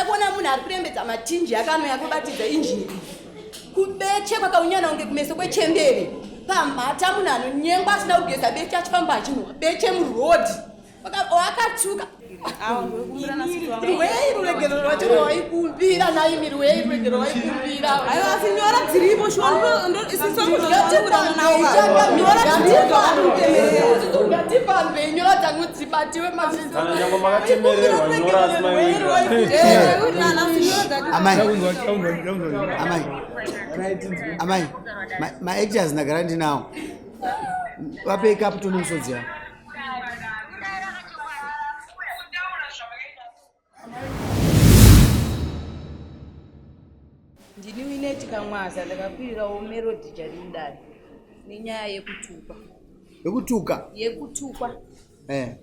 Da kuona munhu ari kurembedza matinji akanouya kubatidza injini iyi. Kubeche kwakaunyana kunge kumeso kwechembere. Pamhata munhu anonyengwa asina kugeza beche achifamba achinhuwa beche muroad. Wakatsuka. Rwei ruregerero rwacho rwaikumbira naimi rwei ruregerero rwaikumbira. Aiwa asi nyora dziripo shuwa Ngatifambei nyora dzangu dzibatiwe maziso. Kana nyangwe makatemererwa nyora asi maiwirirana. Amai. Amai. Amai. Ma-actors ndagara ndinawo. Vapei kapu tone misodzi yavo. Ndini Wineti Kamwaza ndakakwirirawo Melody Jarindari nenyaya yekutukwa. Yekutuka? Yekutukwa. Eh.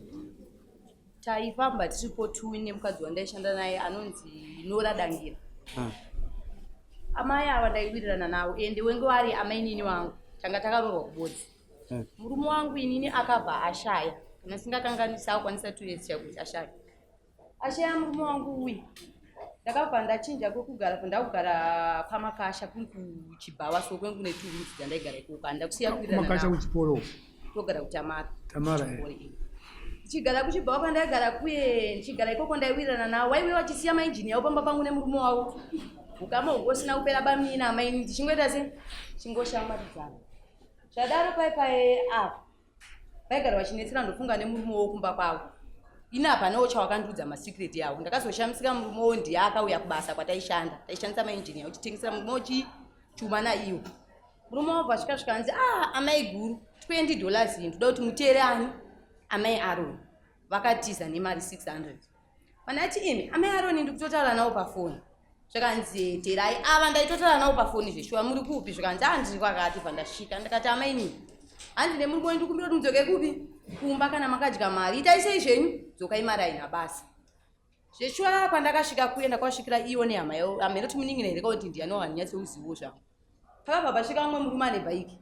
Taifamba tiripo two nemukadzi wandaishanda naye anonzi Nora Dangira. Ah. Amai ava ndaiwirirana navo ende wenge wari amainini wangu tanga takaroorwa kubodzi. Eh. Murume wangu inini akabva ashaya kana singakanganisi akwanisa 2 years chakuti ashaya. Ashaya murume wangu uyu ndakabva ndachinja kwekugara ndakugara kwamakasha kuri kuchibhawa so kwengu kune two rooms dzandaigara ikoko handakusiya kuwirirana Makasha navo. kuchiporo. Togara kuTamara. Tamara, eh. Kuchiporo, eh. Ndichigara kuchibhawa kwandaigara kuye ndichigara ikoko ndaiwirirana navo waiuya vachisiya mainjini yavo pamba pangu nemurume wavo ukama hwanga usina kupera bamini namaini ndichingoita se chingoshamwaridzana Zvadaro pai pai apa vaigara vachinetsera ndofunga nemurume wo kumba kwavo. Ini hapanawo chawakandiudza masecret yavo. Ndakazoshamisika murume wo ndiye akauya kubasa kwataishanda. Taishandisa mainjiniya uchitengesera murume wo chii chuma naiwo. Murume wabva asvika svika anzi ah amai guru 20 dollars iyi ndoda kuti muteere ani amai Aaron vakatiza nemari 600. Vanati imi amai Aroni ndikutotaura navo pafoni zvakanzi terai ava ndaitotaura navo pafoni zveshuwa muri kupi zvikanzi ah ndiri kwakati bva ndasvika ndikati amaini hanzi nemurume wenyu ndikumbira kuti mudzoke kupi kumba kana makadya mari itai sei zvenyu dzokai mari haina basa zveshuwa kwandakasvika kuye ndakasvikira iyo nehama yavo hameno kuti munin'ina here kakuti ndiyani wanyatseuzivo zvangu pakabva pasvika umwe murume ane bhaiki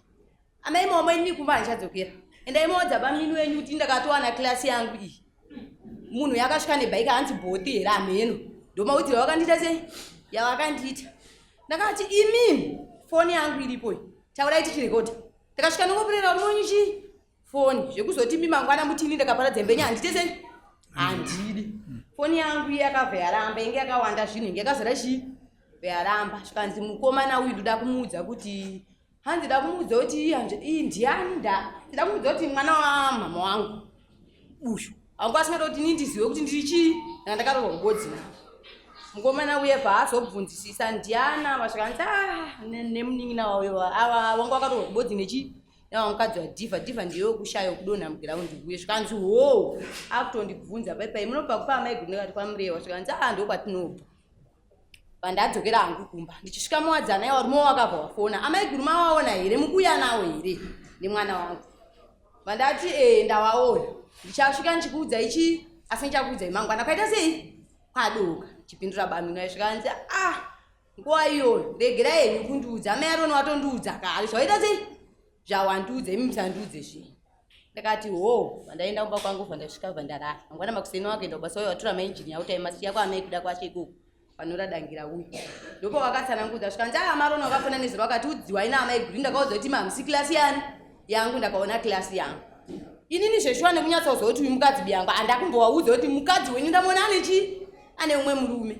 Amai momo ini kumba handichadzokera. Endai moudza bamnini wenyu kuti ndakatowana class yangu iyi. Munhu yakasvika nebhaiki hanzi bhoti here hameno. Ndomaudziro vakandiita sei? Yavakandiita. Ndakati imi foni yangu iripo iyi. Taurai tichirekodha. Ndakasvika ndongopurera murume wenyu chii? Foni. Zvekuzoti imi mangwana muti ini ndakaparadza imba yenyu handite sei? Handidi. Foni yangu iyi yakabva yaramba inge yakawanda zvinhu inge yakazara chii? Yaramba. Zvikanzi mukomana uyu ndoda kumuudza kuti hanzi ndakumuudza kuti iyi ndiani nda ndakumuudza kuti mwana wamama wangu uyu anga asingada kuti ini ndizive kuti ndiri chii ndanga ndakarohwa kubodzi mukomana uye paazobvunzisisa ndiana vasvikanzi ah, nemunin'ina wavo ava wanga wakarohwa kubodzi nechii nava mukadzi wadhivha dhivha ndiyo kushaya kudonha mugiraundi uye zvikanzi hoo akutondibvunza paipai munobva kupa amaiguru ndikati kwamurewa zvikanzi a ah, ndokwatinobva Pandadzokera hangu kumba ndichisvika muwadzana varume wakabva wafona amaiguru mawaona here mukuuya nawo here nemwana wangu vandati e ndawaona ndichasvika ndichikuudza ichi asi ndichakuudzai mangwana kwaita sei kwadoka chipindura bamino aisvika anzi ah nguva iyoyo regerai henyu kundiudza amai aroni watondiudza kare zvawaita sei zvawandiudza imi musandiudze zvinhu ndakati hoo vandaenda kumba kwangu vandasvika vandarara mangwana makuseni wakaenda kubasa uyo watora mainjini yavo taimasiya kwaamai kuda kwashe ikoko panoradangira uyu ndipo wakatsanangudza zvikanzi aa marona wakafona nezuro wakati udziwa ina amai guri ndakaudza kuti mamusi kilasi yani yangu ndakaona kilasi yangu inini zveshuwa nekunyatsoziva kuti uyu mukadzi biyangu andakumbowaudza kuti mukadzi wenyu ndamuona ane chii ane umwe murume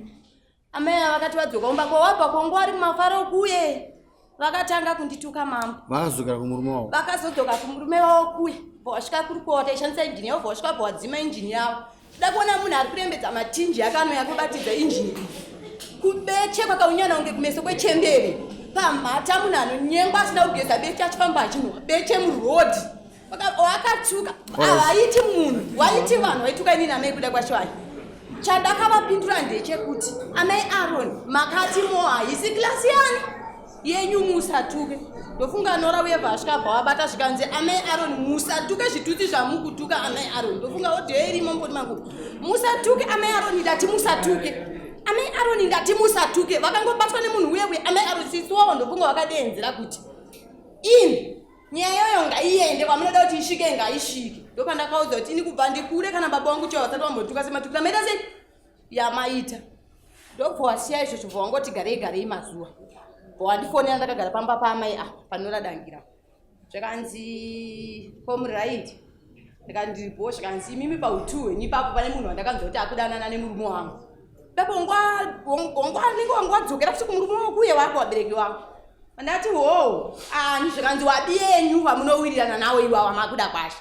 Amai ava vakati vadzoka kumba kwawabva kongo ari mumafaro kuye vakatanga kundituka mambo. Vakazodzoka kumurume wavo. Vakazodzoka kumurume wavo kuye bvawasvika kuri kuota ishandisa injini yavo bvawasvika bvawadzima injini yavo. Kuda kuona munhu ari kurembedza matinji akanouya kubatidza injini iyi. Kubeche kwakaunyana kunge kumeso kwechembere. Pamhata munhu anonyengwa asina kugeza beche achifamba achinhuwa beche muroad. Wakatuka havaiti munhu waiti vanhu vaituka inini amai kuda kwacho ayi chandakavapindura ndechekuti amai aron makati mo haisi klasi yani yenyu musatuke ndofunga nora uye vasvika bva wabata zvikanzi amai aron musatuke zvitutsi zvamukutuka amai aron ndofunga odhiyo irimo mukoti mangu musatuke amai aron ndati musatuke amai aron ndati musatuke vakangobatwa nemunhu uye uye amai aron sisi wavo ndofunga vakadeenzera kuti ini nyaya iyoyo ngaiende kwamunoda kuti isvike ngaisvike ndopandakaudza kuti ini kubva ndikure kana baba wangu chaivo vasati vambotuka sematukira maita sei yamaita Ndobva wasiya izvozvo, bva wangoti garei garei mazuva. Bva wandifonera ndakagara pamba paamai apa panoradangira. Zvakanzi komuraidi, ndikati ndiripo. Zvakanzi imimi pautu hwenyu ipapo pane munhu wandakanzwa kuti akudanana nemurume wangu. Ipapo wanenge wanga wadzokera futi kumurume wakuye wako vabereki wako. Ndati hoo ani? Zvakanzi wadiyenyu vamunowirirana nawo iwawa makuda kwasha,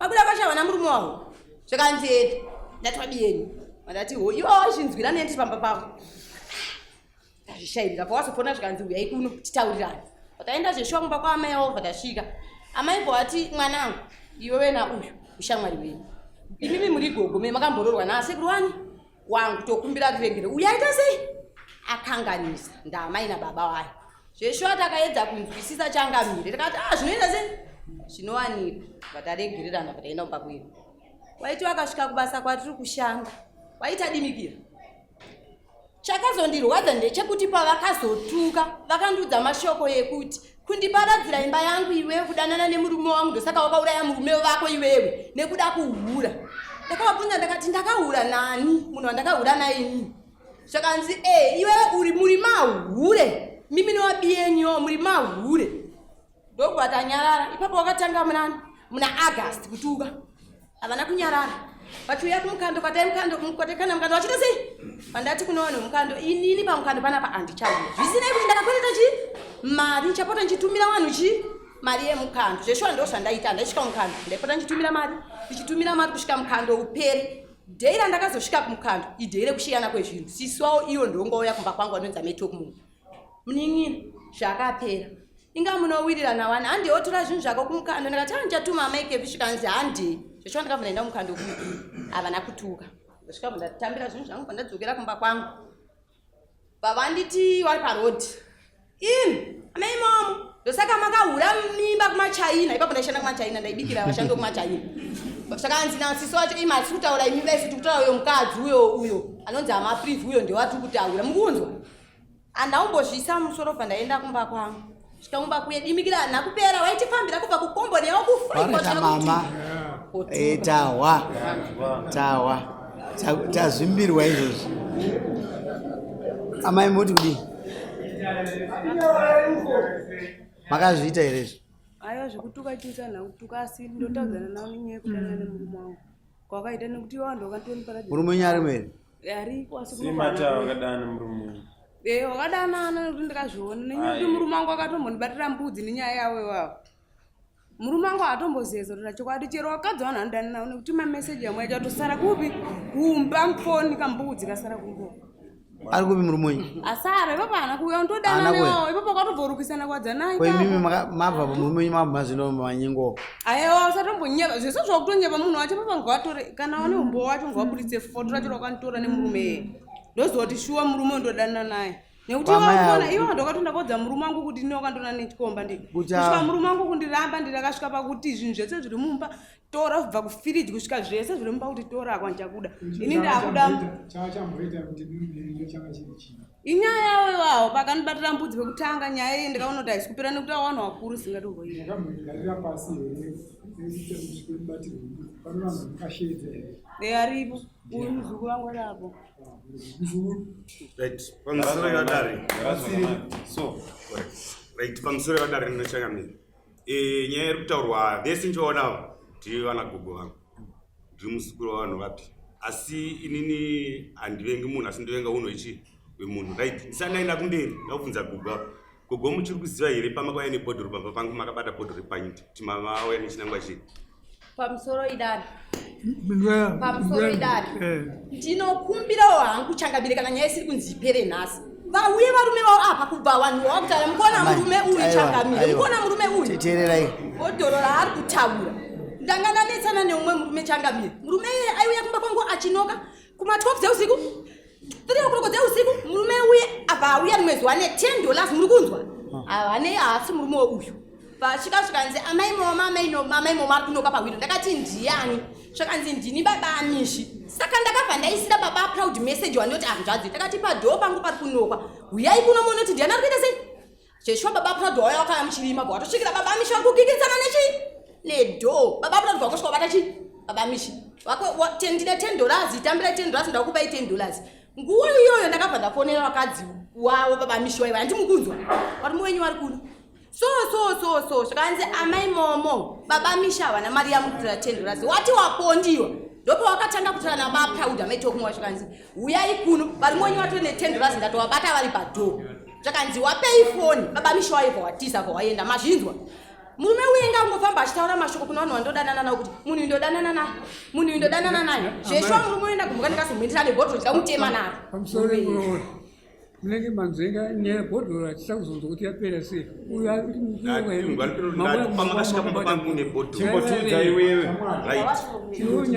makuda kwasha havana murume wavo. Zvakanzi edi. Ndati wadiyenyu. Ndati ho, iwawa wazvinzwira nendiri pamba pavo. Ndazvishairira pawazofona. Zvikanzi uyai kuno titaurirane. Pataenda zveshuwa kumba kwaamai avo, bva tasvika amai bva vati, mwanangu, iwewe nauyu ushamwari wenyu, imimi muri gogo me makambororwa naasekuru wani wangu, tokumbira ruregero, uyu aita sei akanganisa ndaamai nababa wayo. Zveshuwa takaedza kunzwisisa changamire, tikati a zvinoita sei zvinowanikwa, vataregererana, vataenda kumba kwedu. Waiti wakasvika kubasa kwatiri kushanda waitadimikira. Chakazondirwadza ndechekuti pavakazotuka vakandiudza mashoko ekuti kundiparadzira imba yangu iwewe, kudanana nemurume wangu, ndosaka wakauraya murume wako iwewe nekuda kuhura. Ndakavabvunza ndakati, ndakahura nani? Munhu wandakahura naye inini? Zvakanzi e iwewe uri muri mahure, mimi newabiyenyiwo muri mahure. Ndokubva tanyarara ipapo. Wakatanga munani muna August kutuka, havana kunyarara, vachiuya kumukando kwatai mukando kwatakana mukando vachita sei. Pandati kune vanhu vemukando, inini pamukando panapa handichauya, zvisinei kuti ndakakwereta chi mari, ndichapota ndichitumira vanhu chi mari yemukando. Zveshuwa ndo zvandaita, handaisvika mukando, ndaipota ndichitumira mari, ndichitumira mari kusvika mukando upere. Day randakazosvika kumukando idhei rekushiyana kwezvinhu. Siswawo iyo ndongouya kumba kwangu anonzi ametokmu munin'ina, zvakapera, inga munowirirana wani, handei otora zvinhu zvako kumukando. Ndakati handichatuma amai Kepi. Svikanzi handei. Zveshuwa ndakabva ndaenda kumukando kuno, havana kutuka. Ndosvika ndatambira zvinhu zvangu, pandadzokera kumba kwangu vavanditi wari parodhi imi amai momo, ndosaka makahura mimba kumaChina. Ipapo ndaishanda kumaChina, ndaibikira vashandi vekumaChina. Zvakanzi nasisi wacho, imi hatisi kutaura imi vese, tiri kutaura uyo mukadzi uyo, uyo anonzi amaprivi uyo, ndewatiri kutaura mukunzwa. Handaumbozviisa musoro. Bva ndaenda kumba kwangu, svika kumba kuye dimikira handina kupera, waitifambira kubva kukomboni yavo. Wareta mama. Tahwa tahwa tazvimbirwa izvozvi. Amai, moti kudii? Makazviita here izvi? Aiwa, zvekutuka chiisana kutuka, asi ndotaudzana navo nenyaya yekudanana nemurume wangu kwakaita, nekuti iwo vanhu vakatoniparadza. Murume wenyu arimo here? Ariko, asi Simata wakadana murume uyu. Eh, wakadanana, nekuti ndakazviona nenyaya yekuti murume wangu akatombondibatira mbudzi nenyaya yavo iwawo. Murume wangu haatombozeza kutora chokwadi, chero wakadzi vanhu anodanana navo, nekuti mameseji amwe acho atosara kupi? Kumba, mufoni kambudzi kasara kumba. Ari kupi murume wenyu? Asara ipapo, haana kuuya. Haana Ndodanana kuuya. iwawo ipapo wakatobvorukisana kwadzanai. Ko imimi mabva pamurume wenyu, mabva mazvino manyengo? Aiwa, usatombonyeba zvese zvakutonyeba. Munhu wacho papa ngavatore, kana wane umbo wacho ngavaburitse foto racho rakanditora nemurume iye, ndoziva kuti shuwa murume ndodanana naye, nekuti Kwamai iwe iwe ndokatoenda kodza murume wangu kuti ine wakandona nechikomba ndi kusvika murume wangu kundiramba. Ndirakasvika pakuti zvinhu zvese zviri mumba tora, kubva kufiriji kusvika zvese zviri mumba, kuti tora, akwandichakuda ini, ndakuda. Chachamboita kuti mimiri changa chiri chii? Inyaya yavo iwawo, pakandibatira mbudzi pekutanga, nyaya iyi ndikaona kuti haisi kupera, nekuti awanhu vakuru singatomboii. Makambogarira pasi here kusvike mubatirwe mbudzi? Pane vanhu vakasheedza here? E, aripo, uyu muzukuru wangu ari apo. Muzukuru. Right, pamusoro yadare. So right, pamusoro yadare ndinochangamira. Nyaya iri kutaurwa vese ndichivaona ava ndiri vana gogo vangu, ndiri muzukuru wavanhu vapi, asi inini handivengi munhu, asi ndovenga unhu ichi wemunhu. Right, ndisati ndaenda kumberi, ndakubvunza gogo ava. Gogo, muchiri kuziva here pamakauya nebhodhoro pamba pangu, makabata bhodhoro repanyiti, kuti mauya nechinangwa chii? Pamusoro idare, pamusoro idare, ndinokumbirawo hangu changamire, kana nyaya isiri kunzi ipere nhasi, vauye varume vavo apa. Kubva vanhu vava kutaura, mukuona murume uyu? Aiwa, Changamire, aiwa. mukuona murume uyu? Teererai. Bhodhoro raari kutaura, ndanga ndanetsana neumwe murume, changamire. Murume iye aiuya kumba kwangu achinoka kuma12 dzeusiku, 3 o'clock dzeusiku. Murume uye abva auya rimwe zuva ne10 dollars, muri kunzwa? Havane, haasi murume uyu. Vasvika zvikanzi, amai moma, amai noma, amai moma ari kunoka pahwindo. Ndakati ndiyani? Zvakanzi ndini baba Amishi. Saka ndakabva ndaisira baba Proud message wandoti hanzvadzi, ndakati padhoo pangu pari kunokwa, huyai kuno munoti ndiyani ari kuita sei. Zveshuwa baba Proud wauya, wakaya muchirima, bva watosvikira baba Amishi vari kukikitsana nechi nedhoo. Baba Proud vakosvika vabata chi baba Amishi, ndine 10 dollars, tambirai 10 dollars, ndakupai 10 dollars. Nguva iyoyo ndakabva ndafonera vakadzi wavo baba Misho iva handimukunzwa. Varume wenyu vari kuno. So so so so zvakanzi amai momo baba Misha havana mari yamukutora 10 dollars. Wati wapondiwa. Ndopa wakatanga kutaura nababa Proud amai Tokumwa zvakanzi huyai kuno varume wenyu vatori ne 10 dollars ndatovabata vari padoor. Zvakanzi wapei foni baba Misha waibva watiza bva waenda mazvinzwa. Murume uye ngangofamba achitaura mashoko kuna vanhu vandodanana navo kuti munhu uyu ndodanana naye, munhu uyu ndodanana naye. Zveshuwa murume uyu ndagumbuka ndikazomuendesa nebhodhoro ndikamutema naro. Pamusoro pemuroora munenge manzvenga nyaya yebhodhoro hatisa kuzonzwa kuti yapera sei. Uyu ari kuti pamakasvika pamba pangu nebhodhoro. Chimbotiudza iwewe. Right.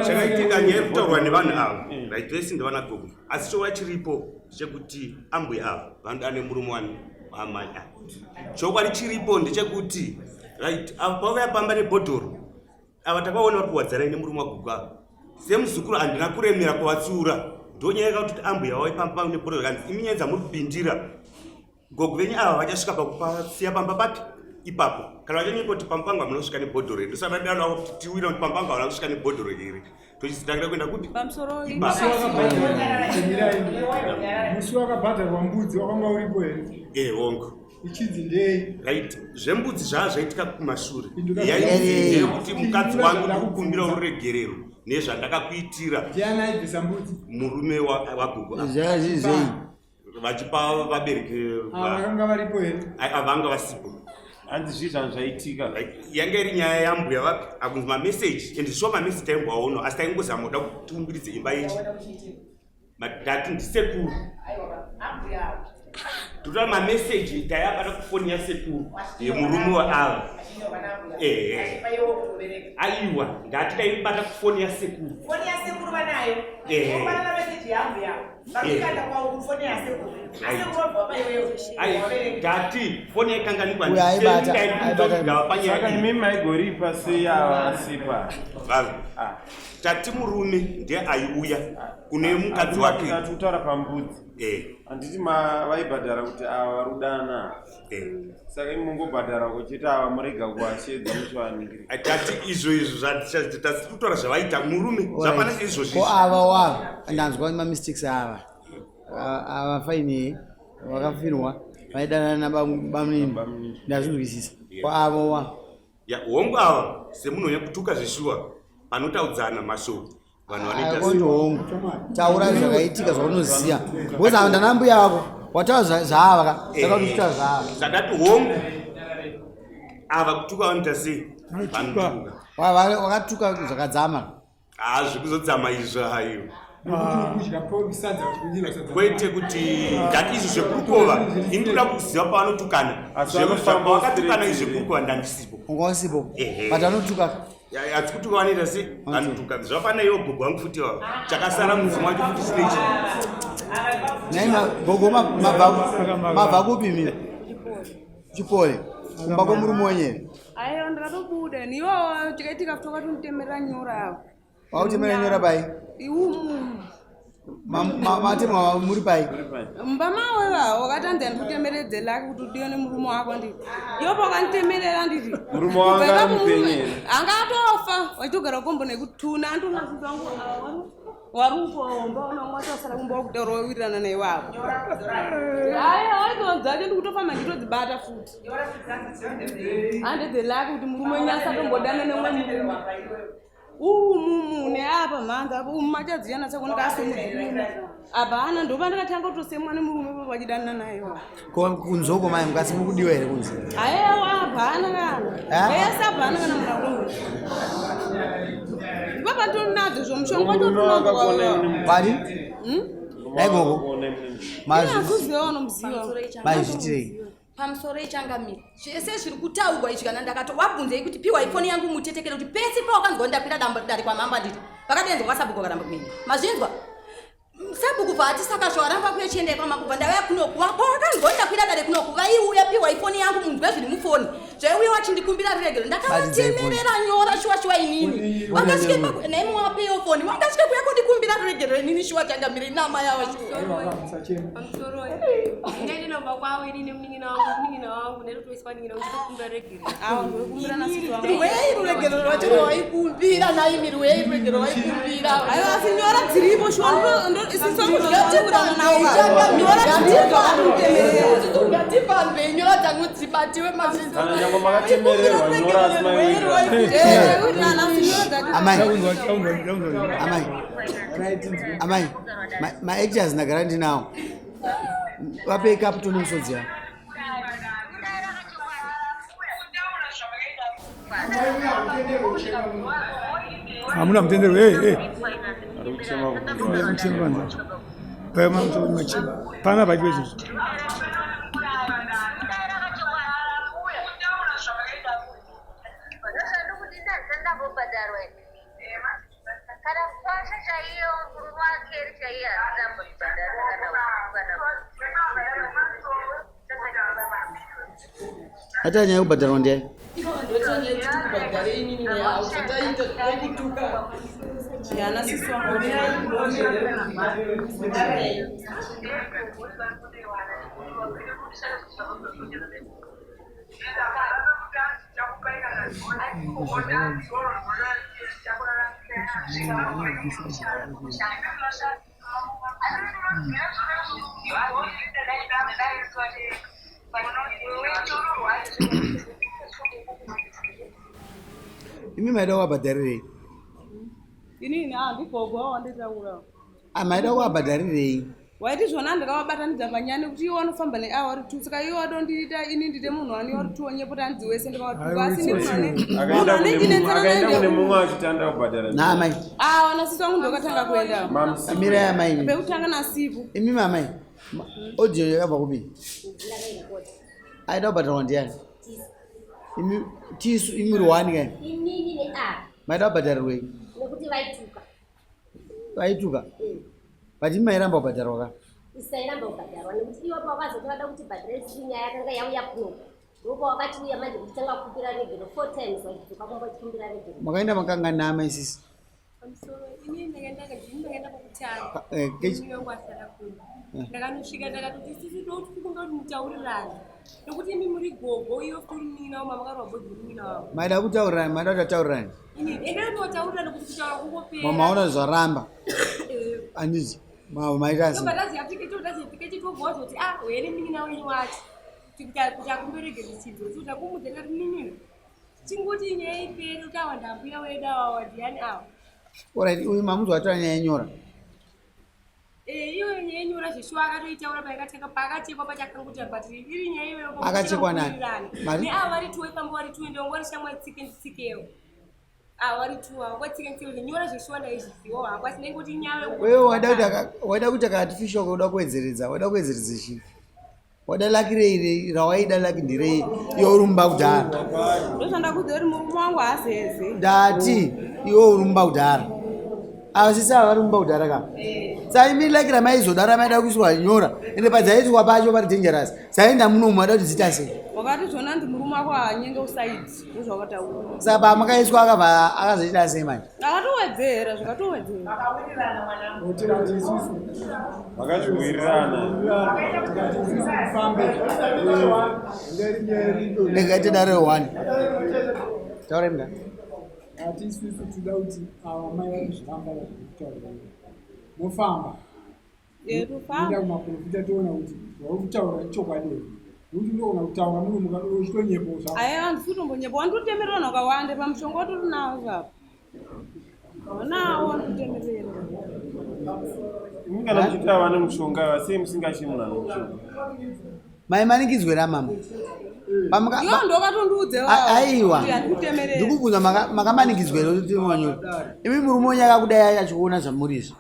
Chakaitika nyaya yekutaurwa nevanhu ava. Right, vese ndevana gogo. Asi chokwadi chiripo ndechekuti ambuya ava vanoda nemurume wani waamai ava. Chokwadi chiripo ndechekuti right ava pavauya pamba nebhodhoro ava takaona vari kuwadzanai nemurume wagogo ava. Semuzukuru handina kuremera kuvatsiura. Ndonyaya yakakuti kuti ambuya vauye pamba pangu nebhodhoro kanzi imi nyaya dzamuri kupindira gogo venyu ava vachasvika pakupasiya pamba papi ipapo kana vachanyepa kuti pamba pangu hamuna kusvika nebhodhoro here ndosaka ndadana kuti tiwira kuti pamba pangu havana kusvika nebhodhoro here tochizitangira kuenda kupi Pamusoro Musi wakabhadharwa mbudzi wakanga uripo here? Eh, hongu. Ichinzi ndei? Right, zvembudzi zvaa zvaitika kumashure. Yainzi ndeyekuti mukadzi wangu ndikukumbira ururegerero nezvandakakuitira. Ndiani aibvisa mbudzi? Murume wagogo. Zvazvizvei? Vachipa vabereki vakanga varipo here? Vanga vasipo. Hanzi zvii zvanhu zvaitika? Yanga iri nyaya yambuya vapi akunzi mameseji and sure mameseji taimboaona asi taingozama kuda kuti tiumbiridze imba yechi ndati ndisekuru totora mameseji taiabata kufoni yasekuru yemurume waava ehe aiwa ndati taibata kufoni yasekuru foni yasekuru vanayo Ehe. opanana meseji yambuya vakikanda kwauku foni yasekuru asekuru vabva paiweyo ndati foni yaikanganikwa Uyo aibata, aibata. Saka imi maigoripa sei ava asipa? Vava. Tati murume ndiye aiuya kune mukadzi wake. Ati kutaura pambudzi. Eh. Handiti vaibhadhara kuti ava vari kudana. Eh. Saka imi mungobhadhara kuchiti ava murega kuashedza muchivaningiri. Tati izvo izvo zvatasi kutaura zvavaita murume zvapana izvozvi. Ko ava wava ndanzwa mamistakes ava. Ava faini vakafirwa vaidanana nabamunini ndazvinzwisisa. Ko avo wa Ya, hongu ava semunhu wekutuka zveshuwa panotaudzana mashoko vanhu vanoita Akondi hongu taura zvakaitika zvaunoziva because ava ndana mbuya vako wataura zvaava ka saka kuti uchitaura zvaava Zvakati hongu ava kutuka vanoita sei? Vanotuka. Wakatuka zvakadzama. Ah, zvekuzodzama izvo hayo. Kudya sadza kudya sadza. Kwete kuti ndati izvo zvekurukova ini ndoda kuziva pavanotukana. Asi vanofamba Pavakatukana straight izvo here? zvekurukova ndandisipo. Unga usipo Ehe. but anotuka Asi kutuka vanoita sei? Vanotuka. Zvafanira iwo gogo wangu futi vava. Chakasara mudzimu wacho futi chinechi. Nhai gogo mabva kupi mina? Chipole. Kumba kwemurume wenyu here? Aiwa ndakatobuda niwo chikaitika futi wakatonditemerera nyora avo. Wakutemera nyora pai? Iumu. Matemwa muri pai? Mumba mawo iwawo wakatanzi andikutemeredze lake kuti udiwe nemurume wako nditi. Iwo pakanditemerera nditi. Murume wanga Kubva ari ipapo mupenyu murume here? Anga atofa wachitogara kombo nekutuna andonasisa wangu ava wari ukomba unonga watosara kumba wakutaura wawirirana naiwavo. Aiwa waidzo dzacho ndikutofamba nditodzibata futi. Handedze lake kuti murume wenyu asatombodana nemumwe murume. Umumu neapa mhanza apo umu machadziyana chakoneka asomudzi apa ana ndopa ndakatanga kutosemwa nemurume papo achidanana naye wa Ko kunze uko mai mukasi mukudiwa here kunze? aiwa hapana kana Ah? vese hapana kana munhu ipapa ndinonadzo zvomushonga wacho Murume wakakuona tunonzwa Pari? Dai gogo. Inakuziva unomuziva Mazviitirei? Pamusoro ichangamira zvese zviri kutaurwa izvi kana ndakato wabvunzei kuti piwa ifoni yangu mutetekere kuti pese pawakanzwa ndakwira dambo dare kwamamba nditi vakadenza kwasabhuku vakaramba kuenda mazvinzwa sabhuku bva saka zvawaramba kuya chiendai kwamambo bva ndauya kunoku pawakanzwa ndakwira dare kunoku vaiuya piwa ifoni yangu munzwe zviri mufoni zvaiuya wachindikumbira ruregero ndakavatemerera nyora shuwa shuwa inini vakasvike naimwe wapeyo foni vakasvike kuya Ndokumbira kundikumbira ruregerero inini shuwa changamire ina amai ava shuwa. Pamusoro ndinobva kwavo ini nemunin'ina wangu munin'ina wangu ndinotoiswa nin'ina wangu chitokumbira regerero. Awa ndokumbira nasisi wangu. Rwei ruregerero rwacho rwaikumbira naimi rwei ruregerero rwaikumbira. Aiwa asi nyora dziripo shuwa sisi wangu ndokumbirana nawo. Nyora dziripo zvakamutemerera. Ngatifambei nyora dzangu dzibatiwe mazvidzo. Kana nyangwe makatemererwa nyora asi maiwirirana. Amai, amai, amai, maactors ndagara ndinawo, vapei kapu tone misodzi yavo. Hamuna mutenderwa. Hey, hey. Ari kuchema Muchema panze. Pama machema. Pana paitwe izvozvo. Kana kwasha chaiyo murume wake eri chaiye asina kumbobhadhara kana Hata nyaya yekubhadharwa ndiyai? Ndotonyaya inini neavo zvataita zvekutuka. Yana sisi wangu. Imi maida kuvabhadharirei? Inini ah ndigogo wanditaura. Ah, maida kuvabhadharirei? Waiti zvona ndakavabatanidza panyaya nekuti iwo anofamba neawa ri two saka iwo adondiita ini ndite munhu ani ori two onyepo tanzi wese ndikavatuka asi ndi munhu ane munhu ane ndinetsana Akaenda naye kune mumwe achitanda kubhadhara. Na amai. Ah wana sisi wangu ndokatanga kuenda. Mirai amai imi. Pekutanga nasipo. Imi mamai. Audio yakabva kupi? Aida kubhadharwa ndiani? Imi tisu imi ruwani kani? Inini neava. Maida kubhadharirwei? Nekuti vaituka. Vaituka. But imi mairamba kubhadharwa ka? Isairamba kubhadharwa nekuti ivo pavakazoti vada kuti bhadhara isiri nyaya yakanga yauya kuno ndopa wakati uya manje kuchitanga kukumbira regero four times vachidzoka kumba vachikumbira regero. Makaenda makangani naamai sisi? Pamusoro ini ndakaenda ndini ndakaenda pokutanga. Eh, Munin'ina wangu asara kumba. Eh. Ndakanosvika ndakatoti sisi toti kunge kuti mutaurirane. Nekuti imi muri gogo iwe futi uri munin'ina wangu mamakarwa bhodhi munin'ina wangu. Maida kutaurirani, maida kuti ataurirani. Ini endai motaurirana kuti kutaura kungopera. Maona zvaramba. Eh. Andizi. Maita sei? Tobva taziya tikechitobva wazoti ah wene munin'ina wenyu wacho. Kuti akumberegere chidzo. So takumudza ndikati munin'ina. Chingoti nyaya ipere kuti awa ndambuya wedu awa ndiani awa. Alright, uyu mamuzi wataura nyaya yenyora. Eh, iyoyo nyaya yenyora zveshuwa akatoitaura paikatanga paakachekwa pachakanguta but iri nyaya iyoyo Akachekwa nani? Mari? Neava vari tuwe pamba vari tuwe ndongo vari shamwari tsike nditsikewo. Ava vari tuwe ava kwatsike nditsikewo nyora zveshuwa ndaizviziwa hangu asi ndaingoti nyaya Wewe waida kuti waida kuti akaartificial kuda kuwedzeredza, waida kuwedzeredza chii? Waida laki rei rawaida laki nderei iwe uri mumba kudhara. Ndozvandakuudza kuti murume wangu haazeze. Ndati iwe uri mumba kudhara. Ava sisi ava vari mumba kudhara ka. Saka imi laki ramaizoda ramaida kuiswa nyora ende padzaiiswa pacho pari dangerous. Dzaenda muno maida kuti dziita sei? Wakati zvona ndi murume wako haanyenge usaidi ndozvawakataura. Saka pamakaiswa akabva akazoita sei manje? Akatowedzera zvikatowedzera. Vakazviwirirana. Ndingaite dare one. Taurai mugari. Ati isusu tinoda kuti ava mai vari kuzvifamba vazvikutaura mofamba enda kumaprofita toona kuti vari kutaura chokwadi here nekuti unogona kutaura munhu mukachitonyepo zvako. Aiwa handisi kutombonyepa wanditotemerera vanhu vakawanda pamushonga watori nawo ipapo. Wanawo wanditotemerera. Imi kana muchiti ava nemushonga sei musingachi munhu ane mushonga? Maimanikidzwe ramama. Iwo ndokatondiudza Aiwa. handikutemerera. Ndikubvunza makamanikidzwa here kuti manyora. Imi murume wenyu akakudai achiona zvamuri izvi.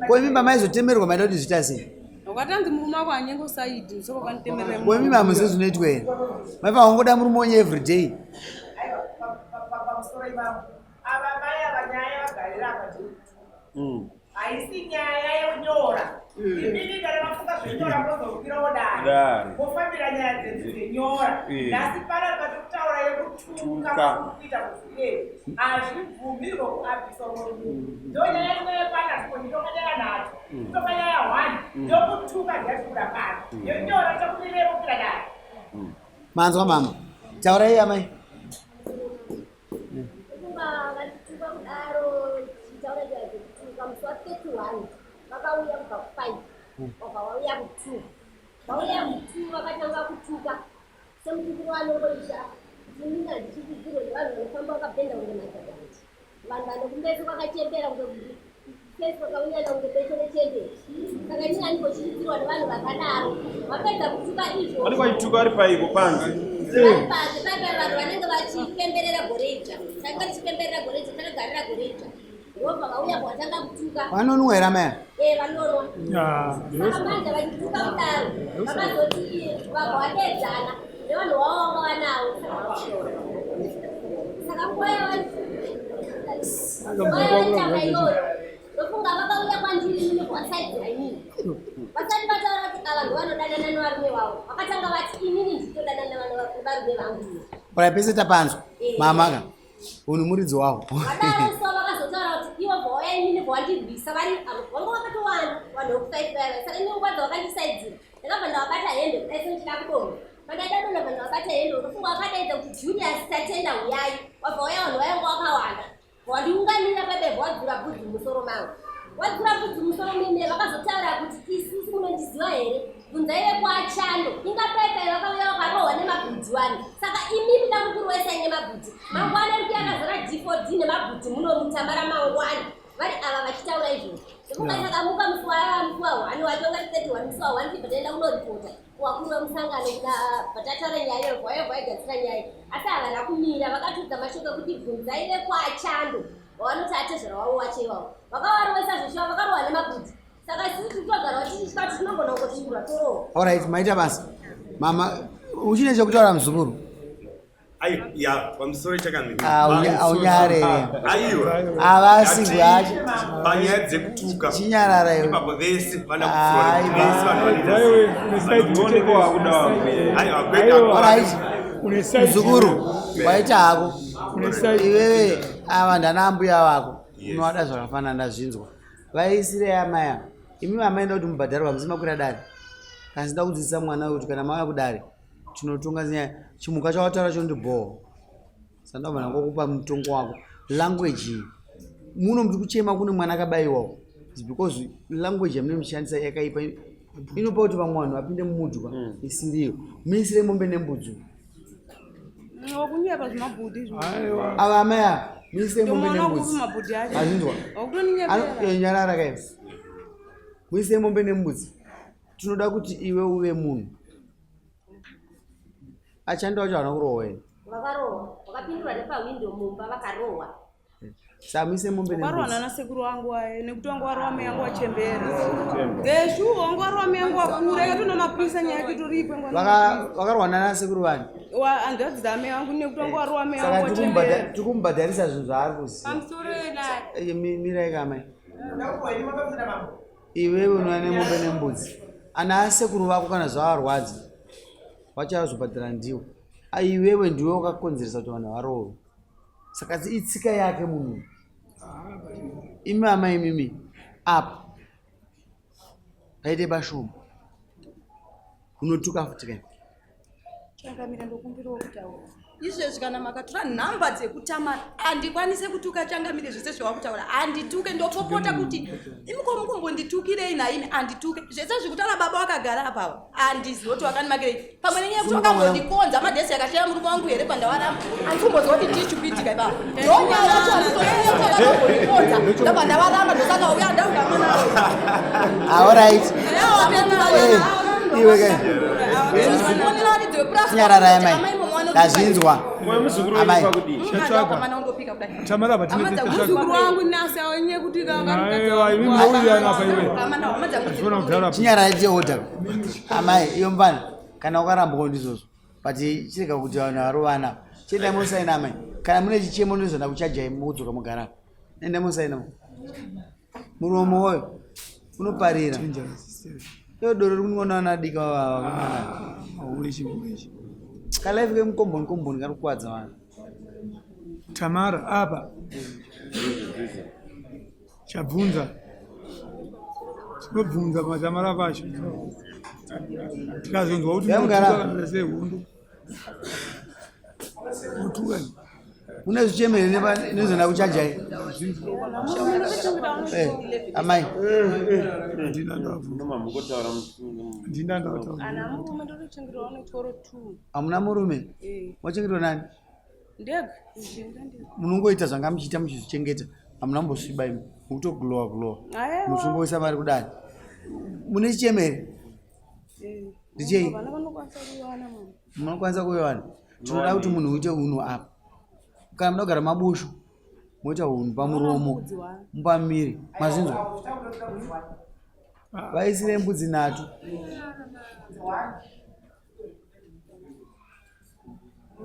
Ko imi pamaizotemerwa maida kuti zviita sei? Wakatanzi murume wako haanyenge usaidi ndosaka wakanditemerera. Ko imi mamuzivi zvinoitwa here? Maifanira kungoda murume wenyu everyday. Pamusoro ipapo ava mai ava nyaya yavagarira apa ndeyekuti haisi nyaya yekunyora. Imimi kana mafunga Munotonga zvenyora munozokwirawo dare. Dare. Mofambira nyaya dzedu dzenyora. Nhasi pana patikutaura yekutuka Tuka. kuita kuzvidei. Hazvibvumirwe kuabvisa umwe munhu. Ndonyaya imwe yepana nditoka nyaya nhatu. Kutoka nyaya 1. Ndokutuka ndiyachikuda pano. Yenyora chakumirire kukwira dare. Manzwa mama. Taurai amai. Ndofunga vachituka kudaro tichitaura nyaya dzekutuka musi wa 31 vakauya kubva ku5 vabva vauya ku2 vauya ku2 vakatanga kutuka semutukiro vanongoita inini handichikidzirwe nevanhu vanofamba vakabhenda kunge madhadhandi vanhu vanokumeso kwakachembera kunge fesi kwakaunyana kunge beche rechembere saka inini handimbochikidzirwa nevanhu vakadaro vapedza kutuka izvozvo Vanenge vachituka vari paiko panze. vari panze paipai vanhu vanenge vachipemberera gore idzva tanga tichipemberera gore idzva takagarira gore idzva ndobva vauya vatanga kutuka Vanonwa here amai? e vanonwa saka manje vachituka kudaro vakazoti vabva vadedzana nevanhu vavo vanga vanavo saka nguva yavaitaura iyoyo ndofunga vakauya kwandiri inini vasaidzira inini vasati vataura kuti ava ndovanodanana nevarume vavo vakatanga vati inini nditodanana nevarume vangu ini Orai pese tapanzwa. Mama ka. Unhu muridzi wawo. vadaro so vakazotaura kuti ivo bvauya inini bvawandirwisa vari vanga vakatowanda vanhu vekusaifaya saka inini kwanza vakandisaidzira ndakabva ndavabata hembe kudai sendichida kudonha pandaida donha bva ndavabata hembe unofunga vakadaidza kuti Julius Tatenda uyai wabva wauya vanhu vainga vakawanda wandiunganira paipai wadzura bvudzi mumusoro mangu wadzura bvudzi mumusoro mine vakazotaura kuti isusu munondiziva here bvunzai vekwaChando inga paipai vakauya vakarohwa nemabhudhi wani saka imimi damukuru wesai nemabhudhi mangwana ri kuyakazara d4d nemabhudhi munomutambara mangwana vari ava vachitaura izvozvo ndokunga takamuka musi wa1 wacho ungati 31 musi wa1 tibva taenda kunoripota kuvakuru vemusangano vatataura nyaya iyoyo vauya vaigadzira nyaya asi havana kumira vakatiudza mashoko ekuti bvunzai vekwaChando vavanoti atezvara wavo wacho ivavo vakavarovesa zveshuwa vakarohwa nemabhudhi saka isusu titogara tichitya kuti tinogona kungotiurwa torohwa Alright, maita basa. Mama, uchine chekutaura muzukuru? Aiwa, ya pamusoro chakamira. Aunyare. Aiwa. Havasi Ngati panyaya dzekutuka. Chinyarara iwe. Ipapo vese vana kupfura Aiwa. vese vanhu vanoita. Aiwa, kwete. Alright. Muzukuru, waita hako. Iwewe ava ndana ambuya vako. Unovada zvakafanana ndazvinzwa. Vaisirei amai ava. Imi mamaenda kuti mubhadharwa musi makwira dare. Kasi nda kudzidzisa mwana kuti kana mauya kudare tinotonga nyaya. Chimuka chawataura chondibhowa. Saka ndabva ndangokupa mutongo wako. Language iyi. Muno muri kuchema kune mwana akabayiwawo. It's because language yamunenge muchishandisa yakaipa inopa kuti vamwe vanhu vapinde mumudwa isiriyo. Muisire mombe nembudzi. Wakunyepa zvimabhudhi izvo. Ava amai ava muisire mombe Ndomuona kupi nembudzi. mabhudhi acho. Azvinzwa. Wakutoninyepera. Nyarara kai. Muisire mombe nembudzi. Tinoda kuti iwe uve munhu. Achando wacho haana kurohwa here? vakarohwa vakapindura nepahwindo mumba vakarohwa Saka muise mombe Wakarohwa nembudzi. nana sekuru wangu aye nekuti wangu warowa mai yangu wachembera. Geshu wangu warowa mai yangu wakura yakatona mapurisa nyaya yacho itoripo Vakarohwa nana sekuru vani. hanzvadzi dzamai vangu nekuti wangu warowa mai Saka yangu wachembera. tiri kumubhadharisa zvinhu zvaari kuziva. Pamusoro yedare. Mirai kamai. Iwewe unouya nemombe nembudzi. Ana asekuru vako kana zvavarwadza vachazobhadhara ndiwo. Iwewe ndiwe wakakonzeresa kuti vanhu varohwe. Saka itsika yake munhu. Imi amai imimi apa paite pashoma unotuka futi kai. Changamira ndokumbirawo kutaura. Izvezvi kana makatora nhamba dzekutamara handikwanise kutuka changamire zvese zvawakutaura handituke ndopopota kuti imiko mukumbonditukirei naimi handituke zvese zvikutaura baba wakagara apava handizivi kuti wakandimakirei pamwe nenyaya yekuti wakambondikonza madhesi akashaya murume wangu here pandawaramba handikumboziva kuti chii chikuitika ipapa ndonyaya yacho handitoakambondikonza ndabva ndavaramba ndosaka uya ndaukamana Alright. Iwe kai. Nyarara amai. Ndazvinzwa. Amai. Tamara apa tine Muzukuru wangu nasi awenye kuti Aiwa, imi munowirirana apa iwe. Zviona kudhara apa. Chinyarara cheorder. Amai, iyo mfana kana ukarambwa ndizvozvo. But chirega kuti vanhu varovana. Chiendai munosaina amai. Kana mune chichemo ndizvona kuchajai mudzoka mugara. apa. Endai munosaina. Muromo woyo unoparira. Iyo doro riri kunwa navana vadiki vava. Mahure chihure ichi. Kalife kemukomboni komboni kari kukwadza vanhu. Tamara apa. Chabvunza. Tinobvunza matamara pacho. Tikazonzwa kuti Yamugara. sehondo. Mutuka. Mune zvichemere nezvona kuchajai. Eh, amai. Ndina Ndina ndataura. Ana murume ndotochengetwa nechikoro 2. Hamuna murume? Eh. Wachengetwa nani? Ndega. Ndenda ndega. Munongoita zvanga muchiita muchizvichengeta. Hamuna mbosviba imi. Mukutoglowa glowa. Aiwa. Muchimboisa mari kudai. Mune chichemere? Eh. Ndichei? Vana vanokwanisa kuiwana mama. Munokwanisa kuiwana. Tinoda kuti munhu uite unhu apa. Kana muda kugara mabushu, moita unhu pamuromo, mupamiri. Mazinzwa? Vaisire mbudzi nhatu.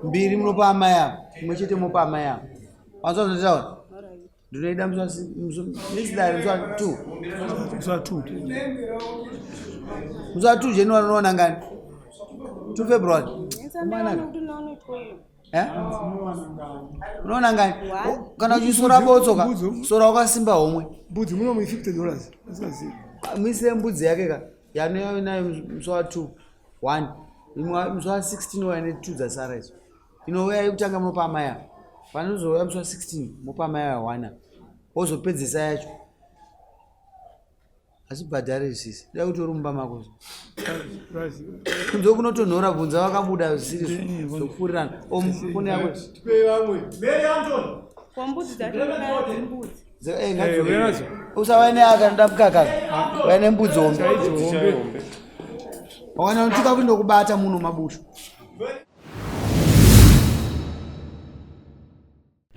Mbiri munopa amai ava, imwe chete mopa amai ava. Wanzwa zvanditaura? Ndinoida musi next dare musi wa 2. Musi wa 2. Musi wa 2 January unoona ngani? 2 February. Umanaka. Eh? Unoona ngani? Kana uchisora botso ka, sora wakasimba homwe. Mbudzi muno mu 50 dollars. Asingazivi. Muisire mbudzi yake ka. Yanouya nayo musi wa 2 1. Imwe musi wa 16 ouya ne 2 dzasara idzo. Inouya yekutanga munopa amai ava. Panozouya musi wa 16 mopa amai ava 1. Wozopedzesa yacho. Hazvibhadhari sisi. Dai kuti uri mumba mako. Kunze kunotonhora bvunza vakabuda zvisiri zvokufurirana. Foni yako. Tipei vamwe. Mary Anton. Ko mbudzi dzacho mbudzi. Usava neaka noda mukaka. Uya nembudzi hombe. Wakana unotuka kuti ndokubata muno mabushu.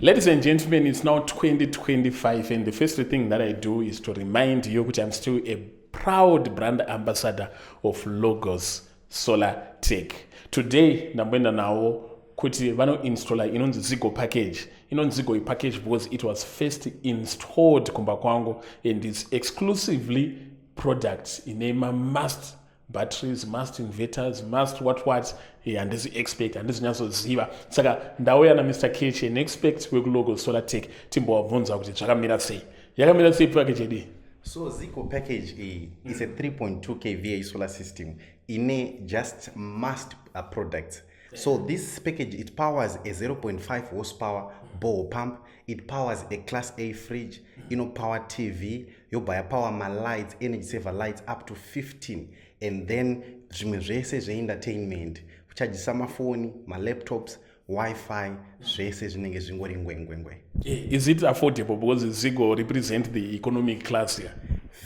Ladies and gentlemen, it's now 2025 and the first thing that I do is to remind you which I'm still a proud brand ambassador of Logos Solar Tech. Today, ndamboenda nawo kuti vanoinstalla inonzi Zigo package. Inonzi Zigo package because it was first installed kumba kwangu and it's exclusively products ine ma-must batteries, must inverters, must what what. Handisi expert, handisi nyatsoziva, saka ndauya naMr Ketch, an expert wekuLogo Solar Tech, timbovabvunza kuti zvakamira sei, yakamira sei package yedu. So Zico package iyi is a 3.2 kVA solar system ine just must products. So this package, it powers a 0.5 horsepower bore pump, it powers a class A fridge, inopower TV, yobva yapower malights, energy saver lights up to 15, and then zvimwe zvese zveentertainment, kuchajisa mafoni, malaptops, Wi-Fi, zvese zvinenge zvingori ngwengwengwe. Is it affordable? Because Zigo represent the economic class here.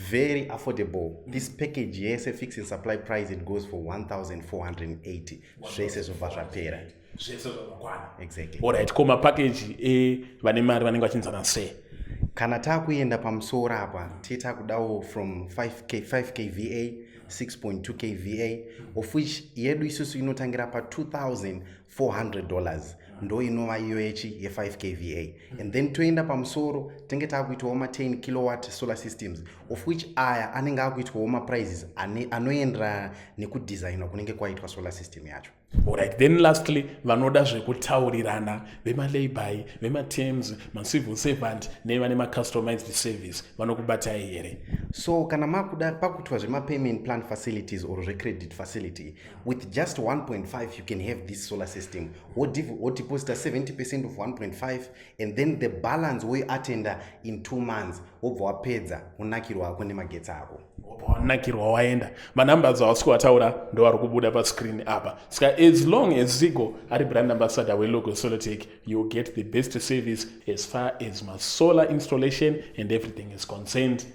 Very affordable. This package yese, fixing supply price, it goes for 1480, zvese zvobva zvapera. Zvese zvakakwana. Exactly. Alright, ko mapackage evane mari vanenge vachinzana sei? Kana taakuenda pamusoro apa, tee takudawo from 5K, 5 kVA, 6.2 kVA, of which yedu isusu inotangira pa $2400, ndo inova iyo yechi ye5 kVA, and then toenda pamusoro tenge taakuitawo ma10 kilowatt solar systems, of which aya anenge akuitwawo maprices anoenderana nekudesignwa kunenge kwaitwa solar system yacho. Alright, then lastly, vanoda zvekutaurirana, vemalayby, vematerms, macivil servant nevane macustomized service, vanokubatai here? So kana makuda pakuitwa zvemapayment plan facilities or zvecredit facility, with just 1.5 you can have this solar system. Wodeposita 70% of 1.5 and then the balance woiatenda in 2 months, wobva wapedza, unakirwa ako nemagetsi ako. Wanakirwa waenda. Manumbers awasi kuataura ndo ari kubuda pascreen apa. Saka as long as Zigo ari brand ambassador weLogo Solotech, you get the best service as far as masolar installation and everything is concerned.